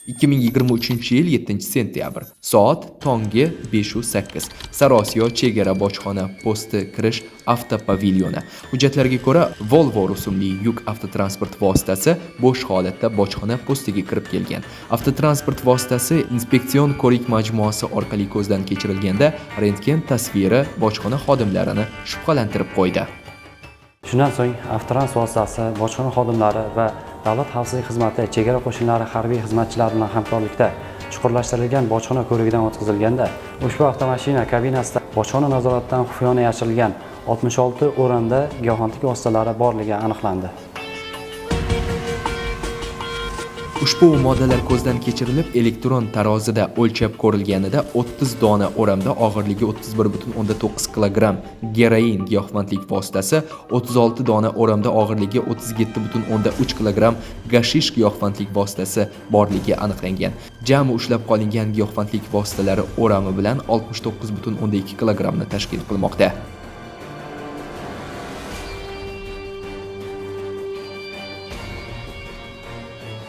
2023-yil 7-sentyabr. Soat tonggi 5:08. Sariosiyo chegara bojxona posti kirish avtopavilyoni. Hujjatlarga ko'ra, Volvo rusumli yuk avtotransport vositasi bo'sh holatda bojxona postiga kirib kelgan. Avtotransport vositasi inspeksion ko'rik majmuasi orqali ko'zdan kechirilganda, rentgen tasviri bojxona xodimlarini shubhalantirib qo'ydi. Shundan so'ng avtotransport vositasi bojxona xodimlari va Davlat xavfsizlik xizmati chegara qo'shinlari harbiy xizmatchilari bilan hamkorlikda chuqurlashtirilgan bojxona ko'rigidan o'tkazilganda, ushbu avtomashina kabinasida bojxona nazoratidan xufiyona yashirilgan 66 o'ramda giyohvandlik vositalari borligi aniqlandi. Ushbu moddalar ko'zdan kechirilib, elektron tarozida o'lchab ko'rilganida 30 dona o'ramda og'irligi 31,9 kilogramm geroin giyohvandlik vositasi, 36 dona o'ramda og'irligi 37,3 kilogramm gashish giyohvandlik vositasi borligi aniqlangan. Jami ushlab qolingan giyohvandlik vositalari o'rami bilan 69,2 kilogrammni tashkil qilmoqda.